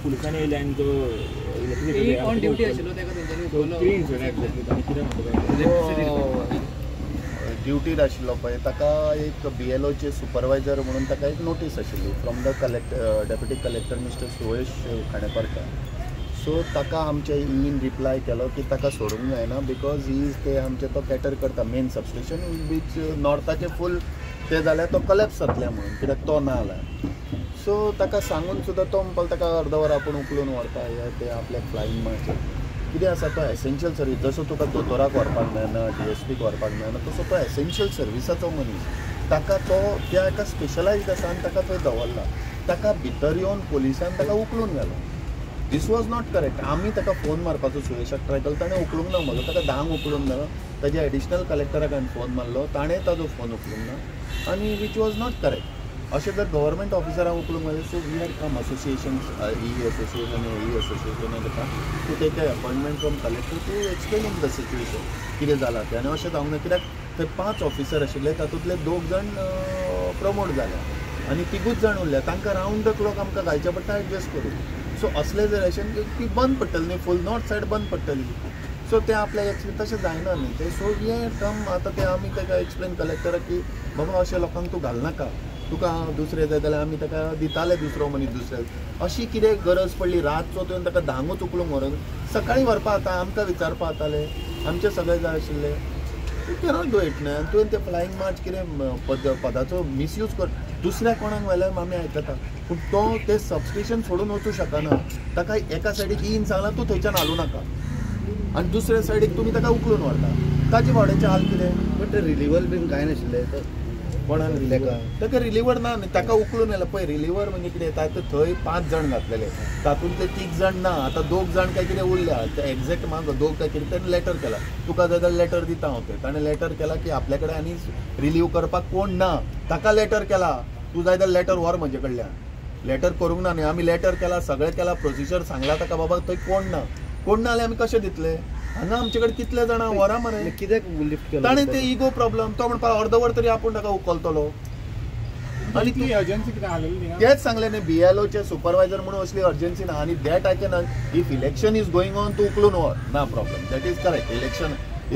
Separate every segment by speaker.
Speaker 1: पुलिसांनी येयले आनी तो
Speaker 2: ऑन ड्युटी आशिल्लो ताका तेंच्यांनी
Speaker 1: कितें म्हणटा
Speaker 3: ड्युटीर आशिल्लो पळय ताका एक बीएलओचे सुपरवायजर म्हणून ताका एक नोटीस आशिल्ली from the collector deputy collector mister Suyash Khaneparkar. So ताका आमचे ईन रिप्लाय केलो की ताका सोडूंक जायना because he is ते आमचे तो कॅटर करता मेन सबस्टेशन बीच नॉर्थाचे फूल ते जाल्यार तो कलॅप्स जातले म्हणून कित्याक तो ना जाल्यार. सो ताका सांगून सुद्दां तो म्हणपाक ताका अर्द वर आपूण उखलून व्हरता हे ते आपल्याक फ्लायींग मारचे कितें आसा तो एसेन्शियल सर्वीस जसो तुका दोतोराक व्हरपाक मेळना डीएसपीक व्हरपाक मेळना तसो तो एसेन्शियल सर्विसाचो मनीस ताका तो त्या एका स्पेशलायज्ड आसा आनी ताका थंय दवरला. ताका भितर येवन पोलिसान ताका उखलून घालो. This was not correct. आमी ताका फोन मारपाचो सुयेशाक ट्राय केलो ताणें उखलूंक ना म्हजो ताका 10 उखलूंक ना. ताज्या एडिशनल कलेक्टराक हांवें फोन मारलो ताणें ताजो फोन उखलूंक ना आनी which was not correct. अशें जर गव्हर्मेंट ऑफिसरांक उखलूंक घालें so we had come association E association E association ताका to take a appointment from collector to explain in the situation कितें जालां तें. आनी अशें जावंक ना कित्याक थंय 5 ऑफिसर आशिल्ले तातूंतले 2 जाण प्रमोट जाले आनी 3 जाण उरले तांकां रावंड the clock आमकां घालचें पडटा एडजस्ट करून. सो असले जर अशें ती बंद पडटली न्ही फूल नॉर्थ सायड बंद पडटली. सो ते आपल्याक एक्सप्लेन तशें जायना न्ही तें. सो we come आतां तें आमी ताका एक्सप्लेन कलेक्टराक की बाबा अशें लोकांक तूं घालनाका तुका दुसरें जाय जाल्यार आमी ताका दिताले दुसरो मनीस दुसरे अशी कितें गरज पडली रातचो तुवें ताका 10क उखलूंक व्हरून सकाळीं व्हरपा जाता आमकां विचारपा जाताले आमचे सगळे जाय आशिल्ले. You cannot do it न्हय. आनी तुवें तें फ्लायींग मार्च कितें पदाचो मिसयूज कर दुसऱ्या कोणाक व्हेल्यार आमी आयकता पूण तो तें सबस्टेशन सोडून वचूं शकना. ताका एका सायडीक इन सांगलां तूं थंयच्यान हालूं नाका आनी दुसऱ्या सायडीक तुमी ताका उखलून व्हरता ताजे वाड्याचें हाल कितें.
Speaker 4: बट रिलीवर बीन कांय नाशिल्लें
Speaker 3: कोणाक ताका रिलीवर ना न्ही ताका उखलून व्हेला. पळय रिलीवर म्हणजे कितें ताका थंय 5 जाण घातलेले तातूंतले 3 जाण ना आतां 2 जाण काय कितें उरल्या ते एग्जॅक्ट म्हाका 2 काय कितें ताणें लेटर केला तुका जाय जाल्यार लेटर दिता हांव तें. ताणें लेटर केला की आपल्या कडेन आनी रिलीव करपाक कोण ना ताका लेटर केला तूं जाय जाल्यार लेटर व्हर म्हजे कडल्यान. लेटर करूंक ना न्ही आमी लेटर केला सगळें केला प्रोसिजर सांगला ताका बाबा थंय कोण ना कोण ना जाल्यार आमी कशें दितले हांगा आमचे कडेन कितले जाणां व्हरा मरे
Speaker 4: कित्याक लिफ्ट केलो
Speaker 3: ताणें ते इगो प्रॉब्लम तो म्हणपाक अर्द वर तरी आपूण ताका उखलतलो. आनी
Speaker 1: ती अर्जन्सी कितें आसलेली
Speaker 3: तेच सांगलें न्ही बीएलओचे सुपरवायजर म्हणून असली अर्जन्सी ना आनी that I can if election is going on तूं उखलून व्हर ना problem that is correct.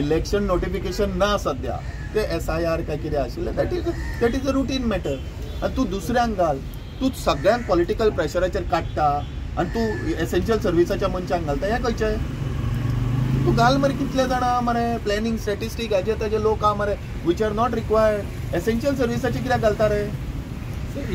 Speaker 3: Election notification ना सद्या ते SIR काय कितें आशिल्लें that is a routine matter. आनी तूं दुसऱ्यांक घाल तूं सगळ्यांक पॉलिटिकल प्रेशराचेर काडटा आनी तूं एसेन्शियल सर्विसाच्या मनशांक घालता हें खंयचें. तूं घाल मरे कितले जाणां मरे प्लॅनिंग स्टॅटिस्टीक हाजे ताजे लोक आहा मरे which are not required. Essential सर्विसाचे कित्याक घालता रे.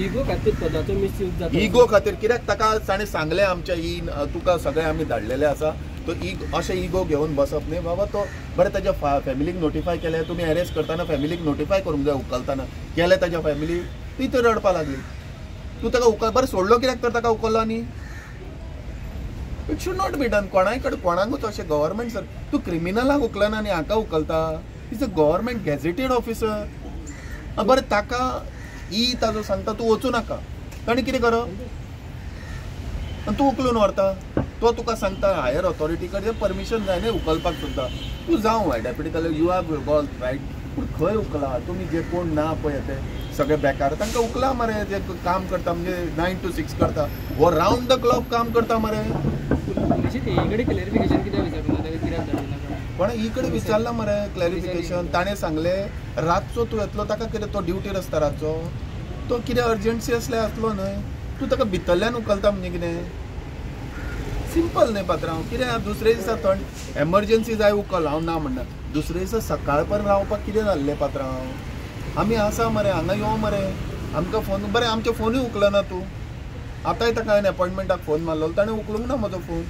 Speaker 2: इगो खातीर पदाचो मिसयूज जाता
Speaker 3: इगो खातीर कित्याक ताका ताणें सांगलें आमच्या इन तुका सगळें आमी धाडलेलें आसा तो इगो अशें इगो घेवन बसप न्ही बाबा. तो बरें ताज्या फॅमिलीक नोटिफाय केलें तुमी अरेस्ट करतना फॅमिलीक नोटिफाय करूंक जाय उखलतना केलें ताज्या फॅमिली ती थंय रडपा लागली तूं ताका उखल बरें सोडलो कित्याक तर ताका उखल्लो आनी it should not be done. कोणाय कडेन कोणाकूच अशें गव्हर्मेंट सर तूं क्रिमिनलाक उखलना आनी हाका उखलता is a government gazetted officer. बरें ताका ई ताजो सांगता तूं वचूं नाका ताणें कितें करप आनी तूं उखलून व्हरता तो तुका सांगता हायर ऑथॉरिटी कडेन परमिशन जाय न्ही उखलपाक सुद्दां तूं जावं deputy collector you have gall right पूण खंय उखला तुमी जे कोण ना पळय ते सगळे बेकार तांकां उखला मरे जे काम करता म्हणजे 9 to 6 करता वो रावंड the clock काम करता मरे. पण ही कडेन विचारलां मरे क्लॅरिफिकेशन ताणें सांगलें रातचो तूं येतलो ताका कितें तो ड्युटीर आसता रातचो तो कितें अर्जन्सी आसल्यार आसलो न्हय तूं ताका भितरल्यान उखलता म्हणजे कितें सिंपल न्ही पात्रांव कितें दुसरे दिसा थंड एमर्जन्सी जाय उखल हांव ना म्हणना दुसरे दिसा सकाळ पर्यंत रावपाक कितें जाल्लें पात्रांव आमी आसा मरे हांगा यो मरे आमकां फोन बरें आमचे फोनूय उखलना तूं आतांय ताका हांवें एपॉयंटमेंटाक फोन मारलो ताणें उखलूंक ना म्हजो फोन.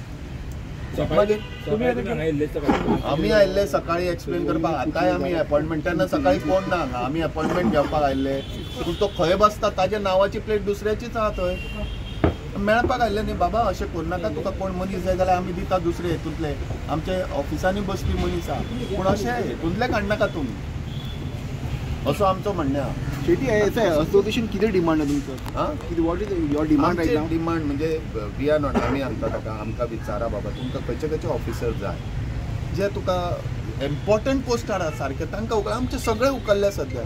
Speaker 3: आमी आयिल्ले सकाळी एक्सप्लेन करपाक आतांय आमी एपॉयंटमेंट तेन्ना सकाळी कोण ना हांगा आमी एपॉयंटमेंट घेवपाक आयिल्ले पूण तो खंय बसता ताज्या नांवाची प्लेट दुसऱ्याचीच आहा थंय मेळपाक आयिल्ले न्ही बाबा अशें करूं नाका तुका कोण मनीस जाय जाल्यार आमी दिता दुसरे हेतूंतले आमचे ऑफिसांनी बसपी मनीस आहा पूण अशें हेतूंतले काडनाका तुमी असो आमचो म्हणणें आहा.
Speaker 4: शेटी असोसिएशन कितें डिमांड आहा तुमचो
Speaker 3: हां
Speaker 4: कितें what is your demand right now.
Speaker 3: Demand म्हणजे we are not आमी सांगता ताका आमकां विचारा बाबा तुमकां खंयचे खंयचे ऑफिसर जाय जे तुका इम्पॉर्टंट पोस्टार आहा सारके तांकां उखल आमचे सगळे उखल्ले सद्या.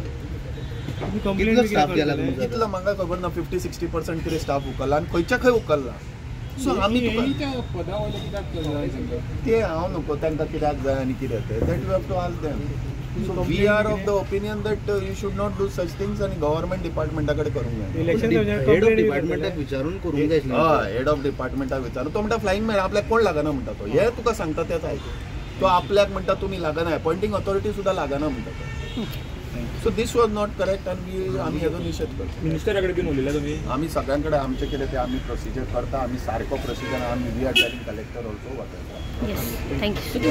Speaker 4: कितलो स्टाफ गेला तुमचो?
Speaker 3: कितलो म्हाका खबर ना 50-60% कितें स्टाफ उखल्ला आनी खंयच्या खंय उखल्ला. सो आमी तुका
Speaker 1: पदा वयले कित्याक जाय
Speaker 3: ते हांव नको तांकां कित्याक जाय आनी कितें तें, that you have to ask them. So we are of the opinion that you should not do such things आनी गव्हर्मेंट डिपार्टमेंटा कडेन करूंक जाय.
Speaker 4: हेड ऑफ डिपार्टमेंटाक विचारून करूंक जाय आशिल्लें.
Speaker 3: हय, हेड ऑफ डिपार्टमेंटाक विचारून तो म्हणटा फ्लायिंग मॅन आपल्याक कोण लागना म्हणटा तो. हे तुका सांगता तेच आयक. तो आपल्याक म्हणटा तुमी लागना, अपॉइंटींग ऑथॉरिटी सुद्दां लागना म्हणटा तो. So this was not correct आनी आमी हेजो निशेध करता.
Speaker 1: मिनिस्टरा कडेन बीन उलयल्या तुमी?
Speaker 3: आमी सगळ्यां कडेन आमचें कितें तें आमी प्रोसिजर करता. आमी सारको प्रोसिजर आमी we are telling collector also what.
Speaker 5: Yes, thank you.